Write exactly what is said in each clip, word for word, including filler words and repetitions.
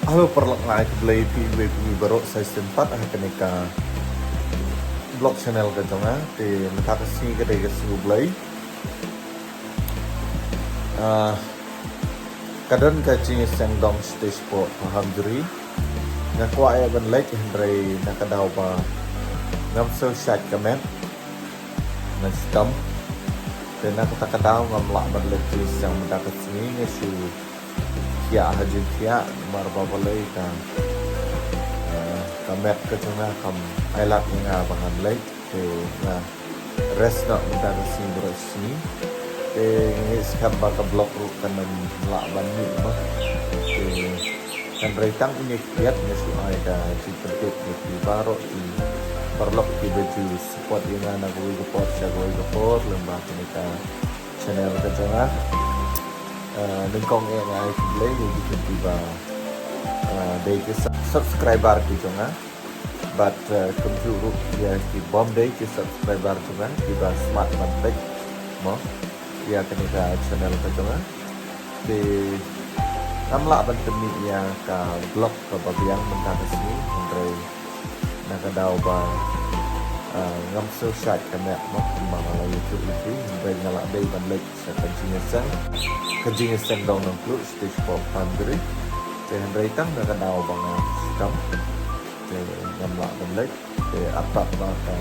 Hello paralok, nga ai khublei phi iwei pa iwei baroh sa shisien pat ha kane ka vlog channel ka jong nga. Te mynta ka sngi ka dei ka sngi U Blei. Ah, ka don ka jingïaseng dong shatei shapoh Pahamjri. Nga kwah ïa ban leit hynrei na ka daw ba ngam sngew shait ka met. Nga shitom. Te na kata ka daw ngam lah ban leit jingïaseng mynta ka sngi, nga shu khiah ha jingkhiah, namar ba balei ka, eh, ka met ka jong nga kam ailad ïa nga ba ngan leit. Te nga rest noh mynta ka sngi baroh shi sngi. Te nga ngeit skhem ba ka vlog ruh kan ym lah ban mih mo. Te hynrei tang ine i ktiat nga shu ai ka jingpyntip ïa phi baroh ki paralok kiba ju support ïa nga na kawei ka por sha kawei ka por lyngba kane ka channel ka jong nga. Eh, nyngkong eh nga ai khublei ïa ki, kiba, eh, dei ki sub-, subscriber ki jong nga. Bad, eh, kumjuh ruh ïa ki bym dei ki subscriber jong nga kiba smat ban peit mo ïa kane ka channel ka jong nga. Te ngam lah ban pynmih ïa ka vlog kaba biang mynta ka sngi, hynrei na ka daw ba, ah, ngam sngew shait ka met mo, kumba nga la ïathuh ïa phi, hynrei nga lah dei ban leit sha ka jingïaseng, ka jingïaseng dong Nongkluh shatei shapoh Pahamjri. Te hynrei tang na ka daw ba nga shitom, te ngam lah ban leit. Te artat ba ka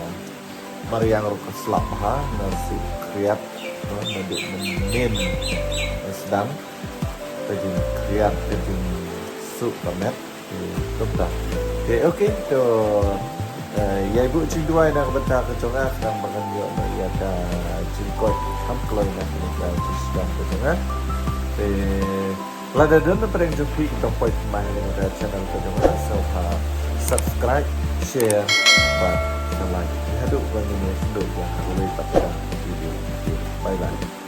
mariang ruh ka slap bha, nga shu khriat, no, naduh mynnin sdang ka jingkhriat, ka jingsuh ka met. Te kumta. Te okay, to, eh, ïa buh jingduwai na ka bynta ka jong nga, khnang ba ngan ïoh noh ïa ka jingkoit kham kloi na ka bynta ka jingsdang ka jong nga. Te lada don na pdeng jong phi ki nongpeit thymmai ha kane ka channel ka jong nga, sngewbha subscribe, share bad like. Haduh ba ngin ïakynduh ïa kawei pat ka video. Bye bye.